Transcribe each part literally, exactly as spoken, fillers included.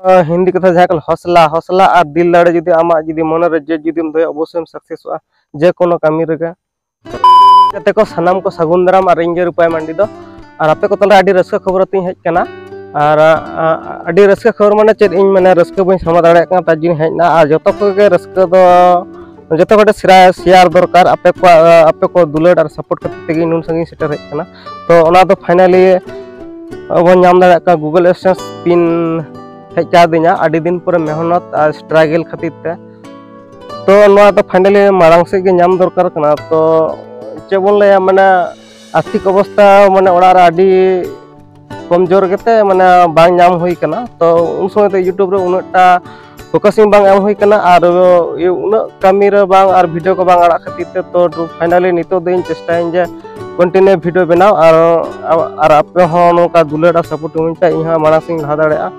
ᱟᱸ, ᱦᱤᱱᱫᱤ ᱠᱟᱛᱷᱟ ᱡᱟᱦᱟᱸ ᱠᱚ ᱦᱚᱥᱞᱟ, ᱦᱚᱥᱞᱟ ᱟᱨ ᱫᱤᱞ ᱫᱟᱲᱮ ᱡᱩᱫᱤ ᱟᱢᱟᱜ ᱡᱩᱫᱤ ᱢᱚᱱᱮ ᱨᱮ ᱡᱮ ᱡᱩᱫᱤᱢ ᱫᱚᱦᱚᱭᱟ, ᱚᱵᱚᱥᱥᱳᱭ ᱮᱢ ᱥᱟᱠᱥᱮᱥᱚᱜᱼᱟ ᱡᱮ ᱠᱳᱱᱳ ᱠᱟᱹᱢᱤ ᱨᱮᱜᱮ᱾ ᱜᱟᱛᱮ ᱠᱚ ᱥᱟᱱᱟᱢ ᱠᱚ ᱥᱟᱹᱜᱩᱱ ᱫᱟᱨᱟᱢ, ᱟᱨ ᱤᱧ ᱜᱮ ᱨᱩᱯᱟᱭ ᱢᱟᱱᱰᱤ ᱫᱚ᱾ ᱟᱨ ᱟᱯᱮ ᱠᱚ ᱛᱟᱞᱟ ᱟᱹᱰᱤ ᱨᱟᱹᱥᱠᱟᱹ ᱠᱷᱚᱵᱚᱨ ᱟᱛᱮᱧ ᱦᱮᱡ ᱠᱟᱱᱟ᱾ ᱟᱨ, ᱟᱸ, ᱟᱹᱰᱤ ᱨᱟᱹᱥᱠᱟᱹ ᱠᱷᱚᱵᱚᱨ ᱢᱟᱱᱮ ᱪᱮᱫ, ᱤᱧ ᱢᱟᱱᱮ ᱨᱟᱹᱥᱠᱟᱹ ᱵᱟᱹᱧ ᱥᱟᱢᱵᱲᱟᱣ ᱫᱟᱲᱮᱭᱟᱜ ᱠᱟᱱᱟ, ᱛᱟᱨ ᱡᱩᱧ ᱦᱮᱡ ᱮᱱᱟ᱾ ᱟᱨ ᱡᱚᱛᱚ ᱠᱚᱜᱮ ᱨᱟᱹᱥᱠᱟᱹ ᱫᱚ ᱡᱚᱛᱚ ᱠᱚᱴᱷᱮᱱ ᱥᱮᱭᱟᱨ, ᱥᱮᱭᱟᱨ ᱫᱚᱨᱠᱟᱨ᱾ ᱟᱯᱮ ᱠᱚᱣᱟᱜ, ᱟᱯᱮ ᱠᱚ ᱫᱩᱞᱟᱹᱲ ᱟᱨ ᱥᱟᱯᱳᱨᱴ ᱠᱷᱟᱹᱛᱤᱨ ᱛᱮᱜᱮ ᱤᱧ ᱱᱩᱱ ᱥᱟᱺᱜᱤᱧ ᱥᱮᱴᱮᱨ ᱦᱮᱡ ᱟᱠᱟᱱᱟ᱾ ᱛᱚ ᱚᱱᱟ ᱫᱚ ᱯᱷᱟᱭᱱᱟᱞᱤ ᱵᱚᱱ ᱧᱟᱢ ᱫᱟᱲᱮᱭᱟᱜ ᱠᱟᱱᱟ, Google AdSense ᱯᱤᱱ ᱦᱮᱡ ᱠᱟᱣᱫᱤᱧᱟ ᱟᱹᱰᱤ ᱫᱤᱱ ᱯᱚᱨᱮ ᱢᱮᱦᱱᱚᱛ ᱟᱨ ᱥᱴᱨᱟᱜᱮᱞ ᱠᱷᱟᱹᱛᱤᱨ ᱛᱮ᱾ ᱛᱚ ᱱᱚᱣᱟ ᱫᱚ ᱯᱷᱟᱭᱱᱟᱞᱤ ᱢᱟᱲᱟᱝ ᱥᱮᱫ ᱜᱮ ᱧᱟᱢ ᱫᱚᱨᱠᱟᱨ ᱠᱟᱱᱟ᱾ ᱛᱚ ᱪᱮᱫ ᱵᱚᱱ ᱞᱟᱹᱭᱟ, ᱢᱟᱱᱮ ᱟᱨᱛᱷᱤᱠ ᱚᱵᱚᱥᱛᱷᱟ ᱢᱟᱱᱮ ᱚᱲᱟᱜ ᱨᱮ ᱟᱹᱰᱤ ᱠᱚᱢᱡᱳᱨ ᱜᱮᱛᱮ ᱢᱟᱱᱮ ᱵᱟᱝ ᱧᱟᱢ ᱦᱩᱭ ᱠᱟᱱᱟ᱾ ᱛᱚ ᱩᱱ ᱥᱚᱢᱚᱭ ᱫᱚ YouTube ᱨᱮ ᱩᱱᱟᱹᱜᱴᱟ ᱯᱷᱳᱠᱟᱥᱤᱝ ᱵᱟᱝ ᱮᱢ ᱦᱩᱭ ᱠᱟᱱᱟ, ᱟᱨ ᱤᱭᱟᱹ ᱩᱱᱟᱹᱜ ᱠᱟᱹᱢᱤ ᱨᱮ ᱵᱟᱝ ᱟᱨ ᱵᱷᱤᱰᱤᱭᱳ ᱠᱚ ᱵᱟᱝ ᱟᱲᱟᱜ ᱠᱷᱟᱹᱛᱤᱨ ᱛᱮ᱾ ᱛᱚ ᱯᱷᱟᱭᱱᱟᱞᱤ ᱱᱤᱛᱚᱜ ᱫᱚ ᱤᱧ ᱪᱮᱥᱴᱟᱭᱟᱹᱧ ᱡᱮ ᱠᱚᱱᱴᱤᱱᱤᱭᱩ ᱵᱷᱤᱰᱤᱭᱳ ᱵᱮᱱᱟᱣ, ᱟᱨ, ᱟᱨ ᱟᱯᱮ ᱦᱚᱸ ᱱᱚᱝᱠᱟ ᱫᱩᱞᱟᱹᱲ ᱟᱨ ᱥᱟᱯᱳᱨᱴ ᱤᱢᱟᱹᱧ ᱯᱮ, ᱤᱧ ᱦᱚᱸ ᱢᱟᱲᱟᱝ ᱥᱮᱫ ᱤᱧ ᱞᱟᱦᱟ ᱫᱟᱲᱮᱭᱟᱜᱼᱟ᱾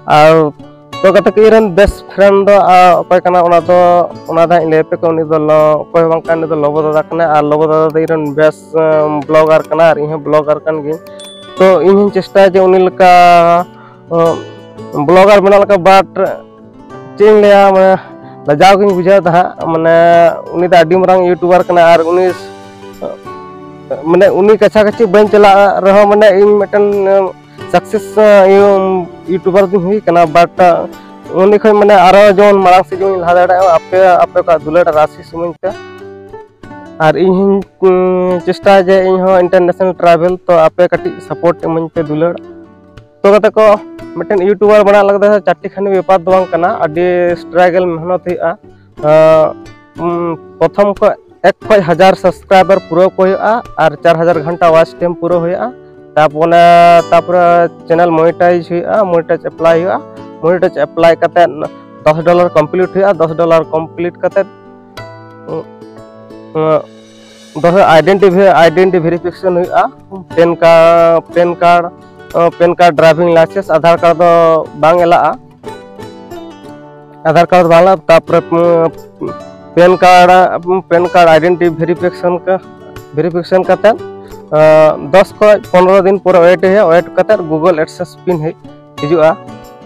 ᱟᱨ ᱛᱚ ᱜᱟᱛᱮ ᱠᱚ, ᱤᱧ ᱨᱮᱱ ᱵᱮᱥᱴ ᱯᱷᱨᱮᱱᱰ ᱫᱚ, ᱟᱨ ᱚᱠᱚᱭ ᱠᱟᱱᱟ ᱚᱱᱟ ᱫᱚ, ᱚᱱᱟ ᱫᱚ ᱦᱟᱸᱜ ᱤᱧ ᱞᱟᱹᱭ ᱟᱯᱮ ᱠᱟᱱᱟ᱾ ᱩᱱᱤ ᱫᱚ ᱞᱚ-, ᱚᱠᱚᱭ ᱦᱚᱸ ᱵᱟᱝ ᱠᱟᱱᱟ, ᱩᱱᱤ ᱫᱚ ᱞᱚᱵᱚ ᱫᱟᱫᱟ ᱠᱟᱱᱟᱭ᱾ ᱟᱨ ᱞᱚᱵᱚ ᱫᱟᱫᱟ ᱫᱚ ᱤᱧ ᱨᱮᱱ ᱵᱮᱥᱴ, ᱟᱸ, ᱵᱞᱚᱜᱟᱨ ᱠᱟᱱᱟᱭ, ᱟᱨ ᱤᱧ ᱦᱚᱸ ᱵᱞᱚᱜᱟᱨ ᱠᱟᱱ ᱜᱤᱭᱟᱹᱧ᱾ ᱛᱚ ᱤᱧ ᱦᱚᱸᱧ ᱪᱮᱥᱴᱟᱭᱟ ᱡᱮ ᱩᱱᱤ ᱞᱮᱠᱟ, ᱟᱸ, ᱵᱞᱚᱜᱟᱨ ᱵᱮᱱᱟᱜ ᱞᱮᱠᱟ, but ᱪᱮᱫ ᱤᱧ ᱞᱟᱹᱭᱟ, ᱢᱟᱱᱮ ᱞᱟᱡᱟᱣ ᱜᱤᱧ ᱵᱩᱡᱷᱟᱹᱣ ᱮᱫᱟ ᱦᱟᱸᱜ᱾ ᱢᱟᱱᱮ ᱩᱱᱤ ᱫᱚ ᱟᱹᱰᱤ ᱢᱟᱨᱟᱝ ᱤᱭᱩᱴᱩᱵᱟᱨ ᱠᱟᱱᱟᱭ, ᱟᱨ ᱩᱱᱤ, ᱢᱟᱱᱮ ᱩᱱᱤ ᱠᱟᱪᱷᱟ ᱠᱟᱪᱷᱤ ᱵᱟᱹᱧ ᱪᱟᱞᱟᱜ ᱨᱮᱦᱚᱸ, ᱢᱟᱱᱮ ᱤᱧ ᱢᱤᱫᱴᱮᱱ, ᱟᱸ, ᱥᱟᱠᱥᱮᱥ, ᱟᱸ, ᱤᱭᱟᱹ, ᱤᱭᱩᱴᱩᱵᱟᱨ ᱫᱚᱧ ᱦᱩᱭ ᱠᱟᱱᱟ, but, ᱟᱸ, ᱩᱱᱤ ᱠᱷᱚᱱ ᱢᱟᱱᱮ ᱟᱨᱚ ᱡᱮᱢᱚᱱ ᱢᱟᱲᱟᱝ ᱥᱮᱫ ᱡᱮᱢᱚᱱ ᱞᱟᱦᱟ ᱫᱟᱲᱮᱭᱟᱜᱼᱟ, ᱟᱯᱮ, ᱟᱯᱮ ᱠᱚᱣᱟᱜ ᱫᱩᱞᱟᱹᱲ ᱟᱨ ᱟᱥᱤᱥ ᱤᱢᱟᱹᱧ ᱯᱮ᱾ ᱟᱨ ᱤᱧ ᱦᱚᱸᱧ, ᱩᱸ, ᱪᱮᱥᱴᱟᱭᱟ ᱡᱮ ᱤᱧ ᱦᱚᱸ international travel, ᱛᱚ ᱟᱯᱮ ᱠᱟᱹᱴᱤᱡ ᱥᱟᱯᱳᱨᱴ ᱤᱢᱟᱹᱧ ᱯᱮ ᱫᱩᱞᱟᱹᱲ᱾ ᱛᱚ ᱜᱟᱛᱮ ᱠᱚ, ᱢᱤᱫᱴᱮᱱ ᱤᱭᱩᱴᱩᱵᱟᱨ ᱵᱮᱱᱟᱜ ᱞᱟᱹᱜᱤᱫ ᱫᱚ ᱪᱟᱨᱴᱤ ᱠᱷᱟᱱ ᱵᱮᱯᱟᱨ ᱫᱚ ᱵᱟᱝ ᱠᱟᱱᱟ, ᱟᱹᱰᱤ ᱥᱴᱨᱟᱜᱮᱞ ᱢᱮᱦᱱᱚᱛ ᱦᱩᱭᱩᱜᱼᱟ᱾ ᱟᱸ, ᱩᱸ, ᱯᱨᱚᱛᱷᱚᱢ ᱠᱷᱚᱱ ᱮᱠ ᱠᱷᱚᱱ ᱦᱟᱡᱟᱨ ᱥᱟᱵᱥᱠᱨᱟᱭᱵᱟᱨ ᱯᱩᱨᱟᱹᱣ ᱠᱚ ᱦᱩᱭᱩᱜᱼᱟ, ᱟᱨ ᱪᱟᱨ ᱦᱟᱡᱟᱨ ᱜᱷᱚᱱᱴᱟ ᱣᱟᱪ ᱴᱟᱭᱤᱢ ᱯᱩᱨᱟᱹᱣ ᱦᱩᱭᱩᱜᱼᱟ᱾ ᱛᱟᱨᱯᱚᱨᱮ, ᱛᱟᱨᱯᱚᱨᱮ ᱪᱮᱱᱮᱞ ᱢᱚᱱᱤᱴᱟᱭᱤᱡᱽ ᱦᱩᱭᱩᱜᱼᱟ, ᱢᱚᱱᱤᱴᱟᱭᱤᱡᱽ ᱮᱯᱞᱟᱭ ᱦᱩᱭᱩᱜᱼᱟ, ᱢᱚᱱᱤᱴᱟᱭᱤᱡᱽ ᱮᱯᱞᱟᱭ ᱠᱟᱛᱮᱫ ᱫᱚᱥ ᱰᱚᱞᱟᱨ ᱠᱚᱢᱯᱞᱤᱴ ᱦᱩᱭᱩᱜᱼᱟ᱾ ᱫᱚᱥ ᱰᱚᱞᱟᱨ ᱠᱚᱢᱯᱞᱤᱴ ᱠᱟᱛᱮᱫ, ᱩᱸ, ᱩᱸ, ᱫᱚᱥ ᱟᱭᱰᱮᱱᱴᱤ, ᱟᱭᱰᱮᱱᱴᱤ ᱵᱷᱮᱨᱤᱯᱷᱤᱠᱮᱥᱚᱱ ᱦᱩᱭᱩᱜᱼᱟ, PAN card, PAN card, PAN card, driving licence, Aadhaar card ᱫᱚ ᱵᱟᱝ ᱮᱞᱟᱜᱼᱟ᱾ ᱟᱫᱷᱟᱨ ᱠᱟᱨᱰ ᱵᱟᱝ ᱮᱞᱟᱜᱼᱟ, ᱛᱟᱨᱯᱚᱨᱮ, ᱩᱸ, PAN card, PAN card identity verification ᱠᱟ-, ᱵᱷᱮᱨᱤᱯᱷᱤᱠᱮᱥᱚᱱ ᱠᱟᱛᱮᱫ, ᱟᱸ, ᱫᱚᱥ ᱠᱷᱚᱱ ᱯᱚᱱᱨᱚ ᱫᱤᱱ ᱯᱚᱨᱮ ᱣᱮᱴ ᱦᱩᱭᱩᱜᱼᱟ᱾ ᱣᱮᱴ ᱠᱟᱛᱮᱫ Google AdSense ᱯᱤᱱ ᱦᱮᱡ, ᱦᱤᱡᱩᱜᱼᱟ᱾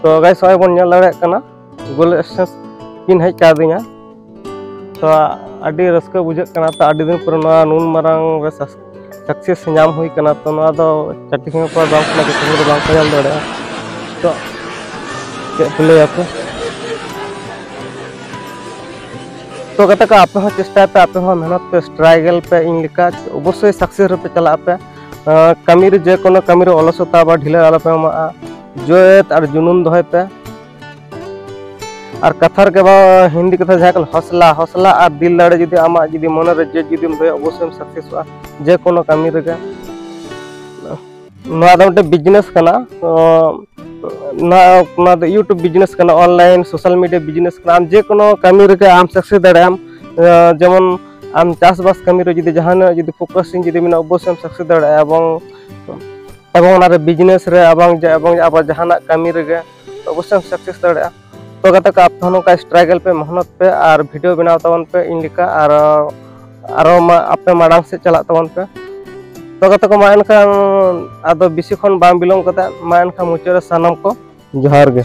ᱛᱚ ᱜᱟᱭᱥ, ᱱᱚᱜᱼᱚᱭ ᱵᱚᱱ ᱧᱮᱞ ᱫᱟᱲᱮᱭᱟᱜ ᱠᱟᱱᱟ, Google AdSense ᱯᱤᱱ ᱦᱮᱡ ᱠᱟᱣᱫᱤᱧᱟ᱾ ᱛᱚ ᱟᱹᱰᱤ ᱨᱟᱹᱥᱠᱟᱹ ᱵᱩᱡᱷᱟᱹᱜ ᱠᱟᱱᱟ᱾ ᱛᱚ ᱟᱹᱰᱤ ᱫᱤᱱ ᱯᱚᱨᱮ ᱱᱚᱣᱟ ᱱᱩᱱ ᱢᱟᱨᱟᱝ ᱨᱮ ᱥᱟᱠᱥᱮᱥ ᱧᱟᱢ ᱦᱩᱭ ᱠᱟᱱᱟ᱾ ᱛᱚ ᱱᱚᱣᱟ ᱫᱚ ᱪᱟᱹᱴᱤ ᱠᱷᱟᱱ ᱯᱚᱨ ᱵᱟᱝ ᱠᱟᱱᱟ, ᱡᱚᱛᱚ ᱦᱚᱲ ᱫᱚ ᱵᱟᱝ ᱠᱚ ᱧᱟᱢ ᱫᱟᱲᱮᱭᱟᱜᱼᱟ᱾ ᱛᱚ ᱪᱮᱫ ᱯᱮ ᱞᱟᱹᱭᱟ ᱯᱮ? ᱛᱚ ᱜᱟᱛᱮ ᱠᱚ, ᱟᱯᱮ ᱦᱚᱸ ᱪᱮᱥᱴᱟᱭ ᱯᱮ, ᱟᱯᱮ ᱦᱚᱸ ᱢᱮᱦᱱᱚᱛ ᱯᱮ, ᱥᱴᱨᱟᱜᱮᱞ ᱯᱮ, ᱤᱧ ᱞᱮᱠᱟ ᱚᱵᱚᱥᱥᱳᱭ ᱥᱟᱠᱥᱮᱥ ᱨᱮᱯᱮ ᱪᱟᱞᱟᱜ ᱟᱯᱮ᱾ ᱟᱸ, ᱠᱟᱹᱢᱤ ᱨᱮ, ᱡᱮ ᱠᱳᱱᱳ ᱠᱟᱹᱢᱤ ᱨᱮ ᱚᱞᱚᱥᱚᱛᱟ ᱵᱟ ᱰᱷᱤᱞᱟᱹ ᱟᱞᱚᱯᱮ ᱮᱢᱟᱜᱼᱟ, ᱡᱚᱭᱮᱛ ᱟᱨ ᱡᱩᱱᱩᱱ ᱫᱚᱦᱚᱭ ᱯᱮ᱾ ᱟᱨ ᱠᱟᱛᱷᱟ ᱨᱮᱜᱮ ᱵᱟ, ᱦᱤᱱᱫᱤ ᱠᱟᱛᱷᱟ ᱡᱟᱦᱟᱸ ᱠᱟᱱᱟ, ᱦᱚᱥᱞᱟ, ᱦᱚᱥᱞᱟ ᱟᱨ ᱫᱤᱞ ᱫᱟᱲᱮ ᱡᱩᱫᱤ ᱟᱢᱟᱜ ᱡᱩᱫᱤ ᱢᱚᱱᱮ ᱨᱮ ᱡᱮ ᱡᱩᱫᱤᱢ ᱫᱚᱦᱚᱭᱟ, ᱚᱵᱚᱥᱥᱳᱭ ᱥᱟᱠᱥᱮᱥᱚᱜᱼᱟ ᱡᱮ ᱠᱳᱱᱳ ᱠᱟᱹᱢᱤ ᱨᱮᱜᱮ᱾ ᱱᱚᱣᱟ ᱫᱚ ᱢᱤᱫᱴᱮᱱ ᱵᱤᱡᱽᱱᱮᱥ ᱠᱟᱱᱟ᱾ ᱛᱚ ᱱᱚᱣᱟ, ᱱᱚᱣᱟ ᱫᱚ YouTube ᱵᱤᱡᱽᱱᱮᱥ ᱠᱟᱱᱟ, ᱚᱱᱞᱟᱭᱤᱱ ᱥᱳᱥᱟᱞ ᱢᱤᱰᱤᱭᱟ ᱵᱤᱡᱽᱱᱮᱥ ᱠᱟᱱᱟ᱾ ᱟᱢ ᱡᱮ ᱠᱳᱱᱳ ᱠᱟᱹᱢᱤ ᱨᱮᱜᱮ ᱟᱢ ᱥᱟᱠᱥᱮᱥ ᱫᱟᱲᱮᱭᱟᱜ ᱟᱢ᱾ ᱟᱸ, ᱡᱮᱢᱚᱱ ᱟᱢ ᱪᱟᱥᱵᱟᱥ ᱠᱟᱹᱢᱤ ᱨᱮ ᱡᱩᱫᱤ ᱡᱟᱦᱟᱱᱟᱜ ᱡᱩᱫᱤ ᱯᱷᱳᱠᱟᱥᱤᱝ ᱡᱩᱫᱤ ᱢᱮᱱᱟᱜᱼᱟ, ᱚᱵᱚᱥᱥᱳᱭ ᱮᱢ ᱥᱟᱠᱥᱮᱥ ᱫᱟᱲᱮᱭᱟᱜᱼᱟ᱾ ᱮᱵᱚᱝ, ᱮᱵᱚᱝ ᱚᱱᱟᱨᱮ ᱵᱤᱡᱽᱱᱮᱥ ᱨᱮ, ᱮᱵᱚᱝ ᱡᱮ, ᱮᱵᱚᱝ ᱟᱵᱚ ᱡᱟᱦᱟᱱᱟᱜ ᱠᱟᱹᱢᱤ ᱨᱮᱜᱮ ᱚᱵᱚᱥᱥᱳᱭ ᱮᱢ ᱥᱟᱠᱥᱮᱥ ᱫᱟᱲᱮᱭᱟᱜᱼᱟ᱾ ᱛᱚ ᱜᱟᱛᱮ ᱠᱚ, ᱟᱯᱮ ᱦᱚᱸ ᱱᱚᱝᱠᱟ ᱥᱴᱨᱟᱜᱮᱞ ᱯᱮ, ᱢᱮᱦᱱᱚᱛ ᱯᱮ ᱟᱨ ᱵᱷᱤᱰᱤᱭᱳ ᱵᱮᱱᱟᱣ ᱛᱟᱵᱚᱱ ᱯᱮ ᱤᱧ ᱞᱮᱠᱟ, ᱟᱨ ᱟᱨᱚ ᱢᱟ ᱟᱯᱮ ᱢᱟᱲᱟᱝ ᱥᱮᱫ ᱪᱟᱞᱟᱜ ᱛᱟᱵᱚᱱ ᱯᱮ᱾ ᱛᱚ ᱜᱟᱛᱮ ᱠᱚ, ᱢᱟ ᱮᱱᱠᱷᱟᱱ ᱟᱫᱚ ᱵᱮᱥᱤ ᱠᱷᱚᱱ ᱵᱟᱝ ᱵᱤᱞᱚᱢ ᱠᱟᱛᱮ, ᱢᱟ ᱮᱱᱠᱷᱟᱱ ᱢᱩᱪᱟᱹᱫ ᱨᱮ ᱥᱟᱱᱟᱢ ᱠᱚ ᱡᱚᱦᱟᱨ ᱜᱮ᱾